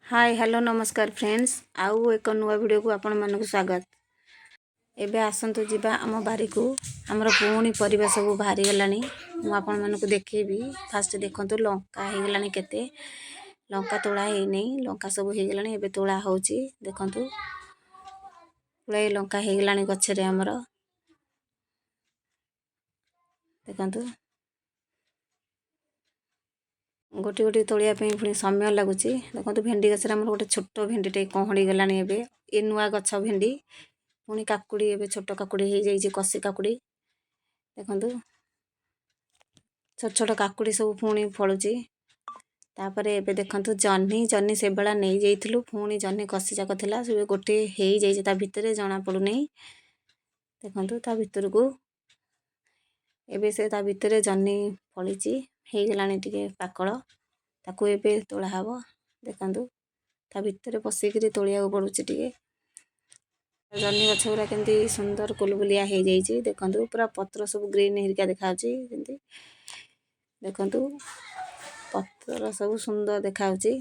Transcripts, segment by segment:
ହାଏ, hello, ନମସ୍କାର friends. ଆଉ ଏକ ନୂଆ ଭିଡ଼ିଓକୁ ଆପଣମାନଙ୍କୁ ସ୍ୱାଗତ। ଏବେ ଆସନ୍ତୁ ଯିବା ଆମ ବାରିକୁ। ଆମର ପୁଣି ପରିବା ସବୁ ବାହାରିଗଲାଣି, ମୁଁ ଆପଣମାନଙ୍କୁ ଦେଖେଇବି। ଫାଷ୍ଟ ଦେଖନ୍ତୁ, ଲଙ୍କା ହେଇଗଲାଣି କେତେ। ଲଙ୍କା ତୋଳା ହେଇନି, ଲଙ୍କା ସବୁ ହେଇଗଲାଣି, ଏବେ ତୋଳା ହେଉଛି। ଦେଖନ୍ତୁ, ପୁଳାଏ ଲଙ୍କା ହେଇଗଲାଣି ଗଛରେ ଆମର। ଦେଖନ୍ତୁ, ଗୋଟି ଗୋଟି ତୋଳିବା ପାଇଁ ପୁଣି ସମୟ ଲାଗୁଛି। ଦେଖନ୍ତୁ, ଭେଣ୍ଡି ଗଛରେ ଆମର ଗୋଟେ ଛୋଟ ଭେଣ୍ଡିଟେ କହଁଳି ଗଲାଣି ଏବେ। ଏ ନୂଆ ଗଛ ଭେଣ୍ଡି। ପୁଣି କାକୁଡ଼ି, ଏବେ ଛୋଟ କାକୁଡ଼ି ହେଇଯାଇଛି, କଷି କାକୁଡ଼ି। ଦେଖନ୍ତୁ, ଛୋଟ ଛୋଟ କାକୁଡ଼ି ସବୁ ପୁଣି ଫଳୁଛି। ତାପରେ ଏବେ ଦେଖନ୍ତୁ ଜହ୍ନି। ଜହ୍ନି ସେବେଳା ନେଇଯାଇଥିଲୁ, ପୁଣି ଜହ୍ନି କଷି ଯାକ ଥିଲା, ସେ ଗୋଟିଏ ହେଇଯାଇଛି ତା ଭିତରେ, ଜଣାପଡ଼ୁନି। ଦେଖନ୍ତୁ, ତା ଭିତରକୁ ଏବେ ସେ ତା ଭିତରେ ଜହ୍ନି ଫଳିଛି, ହେଇଗଲାଣି ଟିକେ ପାକଳ, ତାକୁ ଏବେ ତୋଳା ହେବ। ଦେଖନ୍ତୁ, ତା ଭିତରେ ପଶିକିରି ତୋଳିବାକୁ ପଡ଼ୁଛି ଟିକେ। ଜହ୍ନି ଗଛ ଗୁଡ଼ା କେମିତି ସୁନ୍ଦର କୁଲବୁଲିଆ ହେଇଯାଇଛି। ଦେଖନ୍ତୁ, ପୁରା ପତ୍ର ସବୁ ଗ୍ରୀନ୍ ହେରିକା ଦେଖାଯାଉଛି ଯେମିତି। ଦେଖନ୍ତୁ, ପତ୍ର ସବୁ ସୁନ୍ଦର ଦେଖାଯାଉଛି।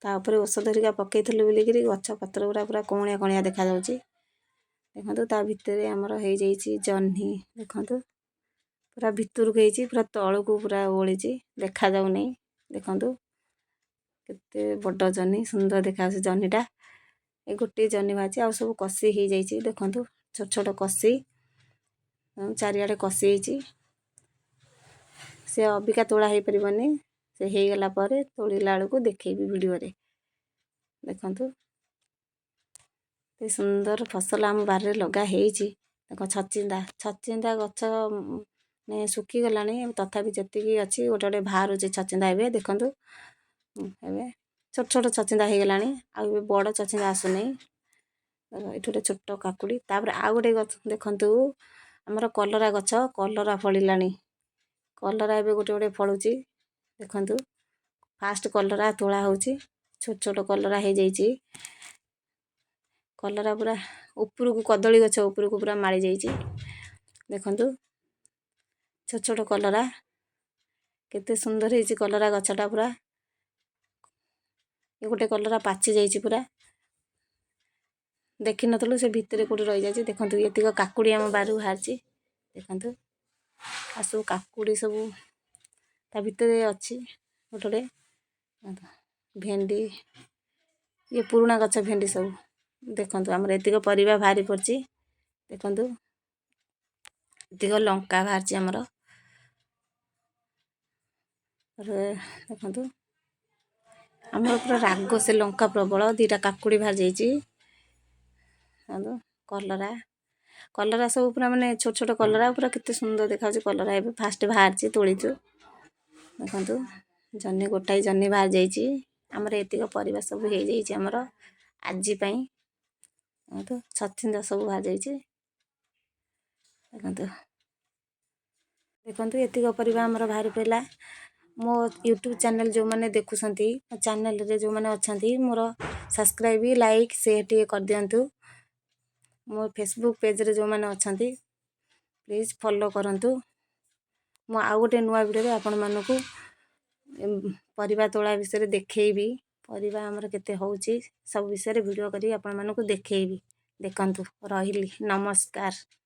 ତା ଉପରେ ଔଷଧ ହେରିକା ପକେଇଥିଲୁ ବୋଲିକିରି ଗଛ ପତ୍ର ଗୁଡ଼ା ପୁରା କଅଁଳିଆ କଅଁଳିଆ ଦେଖାଯାଉଛି। ଦେଖନ୍ତୁ, ତା ଭିତରେ ଆମର ହେଇଯାଇଛି ଜହ୍ନି। ଦେଖନ୍ତୁ, ପୁରା ଭିତରକୁ ହେଇଛି, ପୁରା ତଳକୁ ପୁରା ଓଳିଛି, ଦେଖାଯାଉନି। ଦେଖନ୍ତୁ, କେତେ ବଡ଼ ଜହ୍ନି, ସୁନ୍ଦର ଦେଖାଯାଉଛି ଜହ୍ନିଟା। ଏ ଗୋଟିଏ ଜହ୍ନି ବାହାରିଛି, ଆଉ ସବୁ କଷି ହେଇଯାଇଛି। ଦେଖନ୍ତୁ, ଛୋଟ ଛୋଟ କଷି, ଚାରିଆଡ଼େ କଷି ହେଇଛି। ସେ ଅବିକା ତୋଳା ହେଇପାରିବନି, ସେ ହେଇଗଲା ପରେ ତୋଳିଲା ବେଳକୁ ଦେଖେଇବି ଭିଡ଼ିଓରେ। ଦେଖନ୍ତୁ, ଏତେ ସୁନ୍ଦର ଫସଲ ଆମ ବାରିରେ ଲଗା ହେଇଛି। ଦେଖ, ଛଚିନ୍ଦା, ଛଚିନ୍ଦା ଗଛ ମାନେ ଶୁଖିଗଲାଣି, ତଥାପି ଯେତିକି ଅଛି ଗୋଟେ ଗୋଟେ ବାହାରୁଛି ଛଚିନ୍ଦା ଏବେ। ଦେଖନ୍ତୁ, ଏବେ ଛୋଟ ଛୋଟ ଛଚିନ୍ଦା ହେଇଗଲାଣି, ଆଉ ଏବେ ବଡ଼ ଛଚିନ୍ଦା ଆସୁନି। ଏଠି ଗୋଟେ ଛୋଟ କାକୁଡ଼ି। ତାପରେ ଆଉ ଗୋଟେ ଗଛ ଦେଖନ୍ତୁ, ଆମର କଲରା ଗଛ, କଲରା ଫଳିଲାଣି। କଲରା ଏବେ ଗୋଟେ ଗୋଟେ ଫଳୁଛି। ଦେଖନ୍ତୁ, ଫାଷ୍ଟ କଲରା ତୋଳା ହେଉଛି, ଛୋଟ ଛୋଟ କଲରା ହେଇଯାଇଛି। କଲରା ପୁରା ଉପରକୁ, କଦଳୀ ଗଛ ଉପରକୁ ପୁରା ମାଳି ଯାଇଛି। ଦେଖନ୍ତୁ, ଛୋଟ ଛୋଟ କଲରା କେତେ ସୁନ୍ଦର ହେଇଛି କଲରା ଗଛଟା ପୁରା। ଏ ଗୋଟେ କଲରା ପାଚି ଯାଇଛି ପୁରା, ଦେଖିନଥିଲୁ, ସେ ଭିତରେ କେଉଁଠି ରହିଯାଇଛି। ଦେଖନ୍ତୁ, ଏତିକ କାକୁଡ଼ି ଆମ ବାରିରୁ ବାହାରିଛି। ଦେଖନ୍ତୁ, ଆଉ ସବୁ କାକୁଡ଼ି ସବୁ ତା ଭିତରେ ଅଛି ଗୋଟେ ଗୋଟେ। ଭେଣ୍ଡି, ଇଏ ପୁରୁଣା ଗଛ ଭେଣ୍ଡି ସବୁ। ଦେଖନ୍ତୁ, ଆମର ଏତିକ ପରିବା ବାହାରି ପଡ଼ିଛି। ଦେଖନ୍ତୁ, ଏତିକ ଲଙ୍କା ବାହାରିଛି ଆମର। ଦେଖନ୍ତୁ, ଆମର ପୁରା ରାଗ ସେ ଲଙ୍କା ପ୍ରବଳ। ଦୁଇଟା କାକୁଡ଼ି ବାହାରି ଯାଇଛି। ଦେଖନ୍ତୁ, କଲରା, କଲରା ସବୁ ପୁରା ମାନେ ଛୋଟ ଛୋଟ କଲରା, ପୁରା କେତେ ସୁନ୍ଦର ଦେଖାଯାଉଛି କଲରା। ଏବେ ଫାଷ୍ଟ ବାହାରିଛି, ତୋଳିଛୁ। ଦେଖନ୍ତୁ, ଜହ୍ନି, ଗୋଟାଏ ଜହ୍ନି ବାହାରି ଯାଇଛି। ଆମର ଏତିକ ପରିବା ସବୁ ହେଇଯାଇଛି ଆମର ଆଜି ପାଇଁ। ଦେଖନ୍ତୁ, ଛଚିନ୍ଦା ସବୁ ବାହାରି ଯାଇଛି। ଦେଖନ୍ତୁ, ଦେଖନ୍ତୁ, ଏତିକ ପରିବା ଆମର ବାହାରି ପଡ଼ିଲା। ମୋ ୟୁଟ୍ୟୁବ୍ ଚ୍ୟାନେଲ୍ ଯେଉଁମାନେ ଦେଖୁଛନ୍ତି, ମୋ ଚ୍ୟାନେଲ୍ରେ ଯେଉଁମାନେ ଅଛନ୍ତି, ମୋର ସବସ୍କ୍ରାଇବ୍, ଲାଇକ୍, ସେୟାର ଟିକେ କରିଦିଅନ୍ତୁ। ମୋ ଫେସବୁକ୍ ପେଜ୍ରେ ଯେଉଁମାନେ ଅଛନ୍ତି, ପ୍ଲିଜ୍ ଫଲୋ କରନ୍ତୁ। ମୁଁ ଆଉ ଗୋଟେ ନୂଆ ଭିଡ଼ିଓରେ ଆପଣମାନଙ୍କୁ ପରିବା ତୋଳା ବିଷୟରେ ଦେଖେଇବି। ପରିବା ଆମର କେତେ ହେଉଛି, ସବୁ ବିଷୟରେ ଭିଡ଼ିଓ କରି ଆପଣମାନଙ୍କୁ ଦେଖେଇବି। ଦେଖନ୍ତୁ, ରହିଲି, ନମସ୍କାର।